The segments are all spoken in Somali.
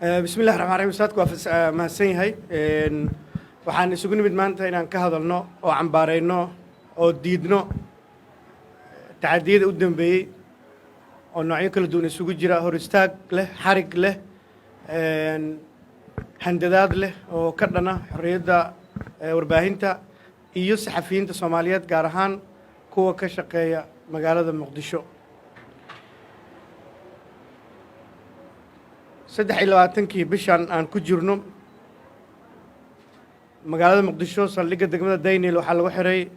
Bismi illahi raxmaan raxiim. Ustaadku waa mahadsan yahay. Waxaan isugu nimid maanta inaan ka hadalno oo cambaarayno oo diidno tacadiyada u dambeeyey oo noocyo kala duwan isugu jira, hor istaag leh, xarig leh, handadaad leh oo ka dhana xorriyadda warbaahinta iyo saxafiyiinta Soomaaliyeed, gaar ahaan kuwa ka shaqeeya magaalada Muqdisho. 23-kii bishan aan ku jirno, magaalada Muqdisho, saldhigga degmada Daynil, waxaa lagu xiray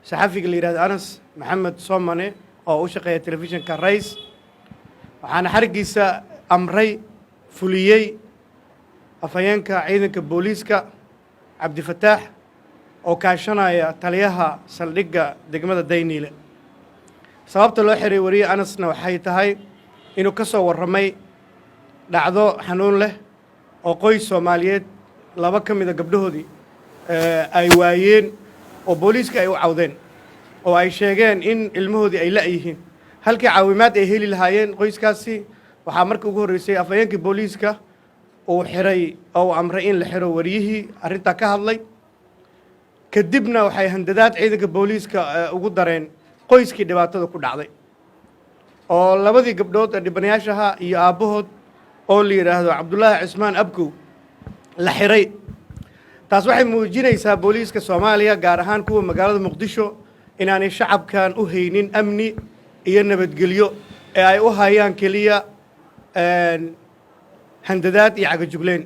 saxafiga la yidhahdo Anas Maxamed Soomane oo u shaqeeya telefishinka Rays. Waxaana xariggiisa amray, fuliyey afhayeenka ciidanka booliiska Cabdifataax oo kaashanaya taliyaha saldhigga degmada Dayniile. Sababta loo xiray wariye Anasna waxay tahay inuu ka soo warramay dhacdo xanuun leh oo qoys Soomaaliyeed laba ka mida gabdhahoodii ay waayeen oo booliiska ay u cawdeen oo ay sheegeen in ilmahoodii ay la'yihiin. Halkii caawimaad ay heli lahaayeen qoyskaasi, waxaa markii ugu horreysay afhayeenkii booliiska uu xiray oo uu amray in la xiro wariyihii arrintaa ka hadlay. Kadibna waxay handadaad ciidanka booliiska ugu dareen qoyskii dhibaatada ku dhacday, oo labadii gabdhood ee dhibanayaashaha iyo aabbahood oo la yidhaahdo Cabdullaahi Cismaan Abkow la xiray. Taas waxay muujinaysaa booliiska Soomaaliya, gaar ahaan kuwa magaalada Muqdisho, inaanay shacabkan u haynin amni iyo nabadgelyo ee ay u hayaan keliya handadaad iyo cagajugleen.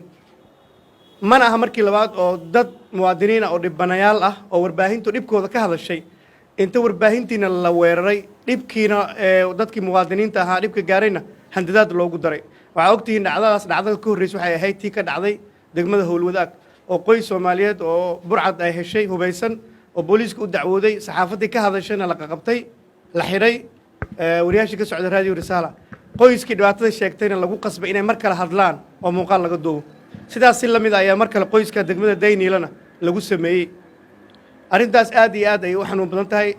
Mana aha markii labaad oo dad muwaadiniina oo dhibanayaal ah oo warbaahintu dhibkooda ka hadashay, inta warbaahintiina la weeraray, dhibkiina dadkii muwaadiniinta ahaa dhibka gaarayna handadaad loogu daray. Waxaa ogtihiin dhacdadaas, dhacdada ka horreysa waxay ahayd tii ka dhacday degmada Howlwadaag, oo qoys Soomaaliyeed oo burcad ay heshay hubaysan oo booliiska u dacwooday, saxaafaddii ka hadashayna la qaqabtay, la xidhay wariyaashii ka socda Raadiyo Risaala, qoyskii dhibaatada sheegtayna lagu qasbay inay mar kale hadlaan oo muuqaal laga duubo. Sidaas si la mid a ayaa mar kale qoyska degmada Dayniilana lagu sameeyey. Arrintaas aad iyo aad ayay u xanuun badan tahay,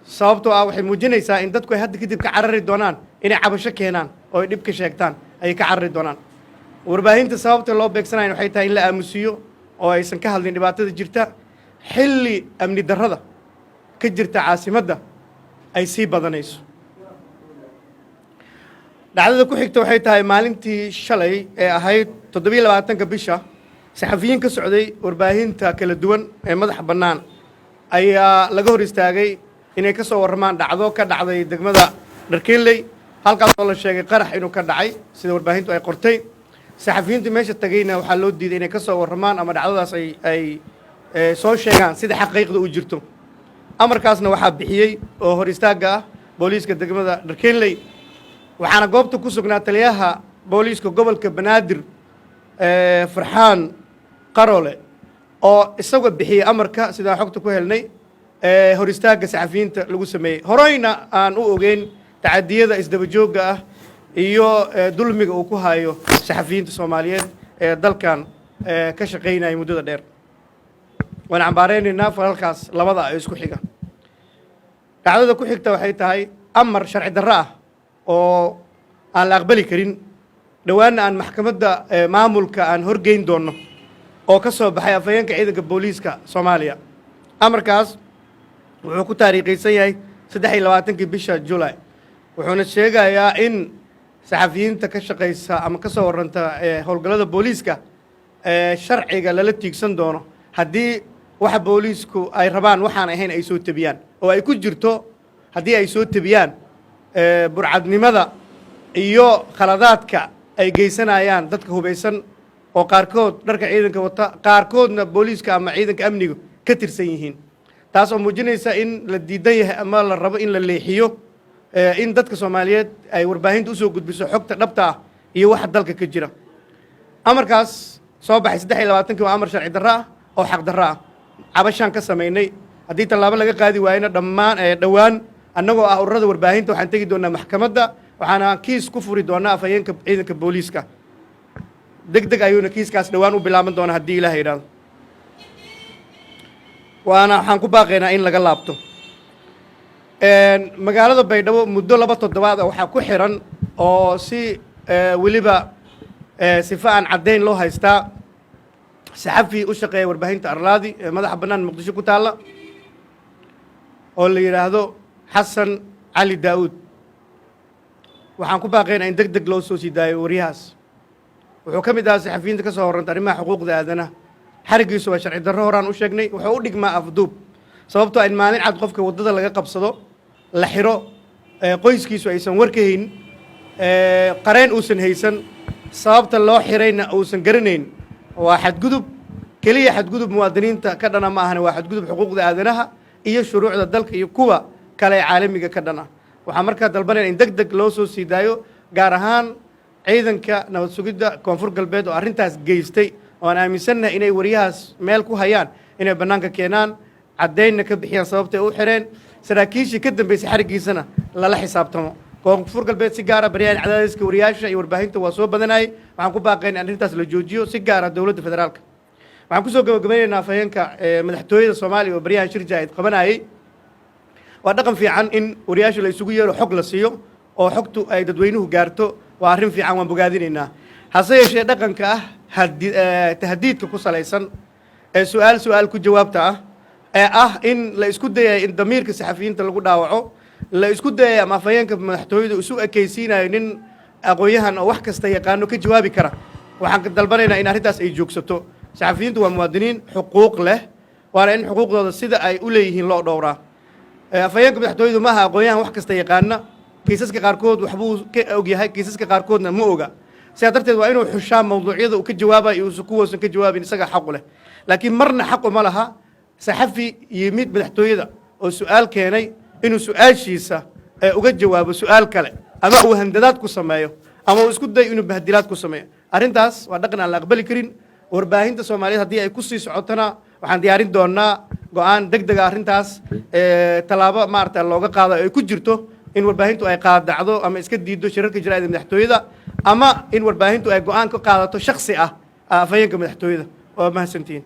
sababtoo ah waxay muujinaysaa in dadku ay hadda kadib ka carari doonaan inay cabasho keenaan oo ay dhibka sheegtaan ayay ka carari doonaan. Warbaahinta sababta loo beegsanayan waxay tahay in la aamusiyo oo aysan ka hadlin dhibaatada jirta, xilli amni darrada ka jirta caasimadda ay sii badanayso. Dhacdada ku xigta waxay tahay maalintii shalay ee ahayd 27-ka bisha, saxafiyiin ka socday warbaahinta kala duwan ee madaxa bannaan ayaa laga hor istaagay inay ka soo warramaan dhacdo ka dhacday degmada Dharkeynley, halkaas oo la sheegay qarax inuu ka dhacay, sida warbaahintu ay qortay. Saxafiyiintu meesha tagayna waxaa loo diiday inay ka soo warramaan ama dhacdadaas ay soo sheegaan sida xaqiiqda u jirto. Amarkaasna waxaa bixiyey oo hor istaagga ah booliiska degmada Dharkeynley, waxaana goobta ku sugnaa taliyaha booliiska gobolka Banaadir, Farxaan Qarole, oo isagoo bixiyey amarka, sidaan xogta ku helnay, hor istaagga saxafiyiinta lagu sameeyey. Horeyna aan u ogeyn tacadiyada isdaba joogga ah iyo dulmiga uu ku hayo saxafiyiinta Soomaaliyeed ee dalkan ka shaqaynaya muddada dheer. Waan cambaaraynaynaa falalkaas labada ee isku xiga. Dhacdada ku xigta waxay tahay amar sharci darro ah oo aan la aqbali karin, dhowaanna aan maxkamadda maamulka aan horgeyn doonno, oo ka soo baxay afhayeenka ciidanka booliiska Soomaaliya. Amarkaas wuxuu ku taariikhaysan yahay 23-kii bisha Julay, wuxuuna sheegayaa in saxafiyiinta ka shaqaysa ama ka soo warranta howlgallada booliiska sharciga lala tiigsan doono haddii waxa booliisku ay rabaan waxaan ahayn ay soo tebiyaan, oo ay ku jirto haddii ay soo tebiyaan burcadnimada iyo khaladaadka ay geysanayaan dadka hubaysan, oo qaarkood dharka ciidanka wata, qaarkoodna booliiska ama ciidanka amniga ka tirsan yihiin. Taas oo muujinaysa in la diidan yahay ama la rabo in la leexiyo in dadka Soomaaliyeed ay warbaahinta usoo gudbiso xogta dhabta ah iyo waxa dalka ka jira. Amarkaas soo baxay 23-kii waa amar sharci darro ah oo xaq darro ah. Cabashaan ka samaynay. Haddii tallaabo laga qaadi waayona, dhammaan dhowaan annagoo ah ururada warbaahinta waxaan tegi doonaa maxkamadda, waxaana kiis ku furi doonaa afhayeenka ciidanka booliiska. Deg deg ayuuna kiiskaas dhowaan u bilaaban doonaa haddii Ilaah yidhaahdo, waana waxaan ku baaqaynaa in laga laabto. Magaalada Baydhabo muddo 2 toddobaad ah waxaa ku xiran oo si weliba Sifa aan caddayn loo haystaa saxafi u shaqeeya warbaahinta Arlaadi ee madaxa bannaan Muqdisho ku taalla oo la yidhaahdo Xasan Cali Daa'uud. Waxaan ku baaqaynaa in deg deg loo soo sii daayo wariyahaas. Wuxuu ka mid ahaa saxafiyiinta ka soo horranta arrimaha xuquuqda aadanaha. Xarigiisu waa sharci darro, horaan u sheegnay. Wuxuu u dhigmaa afduub, sababtoo in maalin cad qofka waddada laga qabsado, la xiro, qoyskiisu aysan war ka hayn, qareen uusan haysan, sababta loo xirayna uusan garanayn, waa xadgudub. Keliya xadgudub muwaadiniinta ka dhana ma ahane, waa xadgudub xuquuqda aadanaha iyo shuruucda dalka iyo kuwa kale ee caalamiga ka dhan ah. Waxaan markaa dalbanayna in deg deg loo soo sii daayo, gaar ahaan ciidanka nabad sugidda Koonfur Galbeed oo arrintaas geystay oo aan aaminsannahay inay wariyahaas meel ku hayaan, inay bannaanka keenaan, caddaynna ka bixiyaan sababtay u xireen, saraakiishii ka dambeysay xariggiisana lala xisaabtamo. Koonfur Galbeed si gaara baryahan cadaadiska wariyaasha iyo warbaahinta waa soo badanayay. Waxaan ku baaqayn in arrintaas la joojiyo, si gaara dowladda federaalka. Waxaan kusoo gabagabeynaynaa afhayeenka madaxtooyada Soomaaliya oo baryahan shir jaraa'id qabanayay. Waa dhaqan fiican in wariyaasha la isugu yeero, xog la siiyo oo xogtu ay dadweynuhu gaarto. Waa arrin fiican, waan bogaadinaynaa. Hase yeeshee, dhaqanka ah tahdiidka ku salaysan ee su-aal su-aal ku jawaabta ah, ee ah in la isku dayay in damiirka saxafiyiinta lagu dhaawaco, la isku dayay ama afhayeenka madaxtooyada isu ekaysiinayo nin aqoon-yahan oo wax kasta yaqaano, ka jawaabi kara, waxaan ka dalbanaynaa in arrintaas ay joogsato. Saxafiyiintu waa muwaadiniin xuquuq leh, waana in xuquuqdooda sida ay u leeyihiin loo dhowraa. Afhayeenka madaxtooyadu ma aha aqoon-yahan wax kasta yaqaana. Kiisaska qaarkood waxbuu ka og yahay, kiisaska qaarkoodna ma oga. Sidaa darteed waa inuu xushaa mawduucyada uu ka jawaabayo iyo uusan kuwausan ka jawaabin. Isaga xaqu leh, laakiin marna xaq uma laha saxafi yimid madaxtooyada oo su-aal keenay inuu su-aashiisa uga jawaabo su-aal kale, ama uu handadaad ku sameeyo, ama uu isku dayo inuu bahdilaad ku sameeyo. Arrintaas waa dhaqan aan la aqbali karin. Warbaahinta Soomaaliyeed haddii ay ku sii socotona, waxaan diyaarin doonaa go-aan deg dega arrintaas tallaabo maarata looga qaado, ay ku jirto in warbaahintu ay qaadacdo ama iska diiddo shirarka jaraa'ida madaxtooyada, ama in warbaahintu ay go-aan ka qaadato shaksi ah afhayeenka madaxtooyada. Waa mahadsantihiin.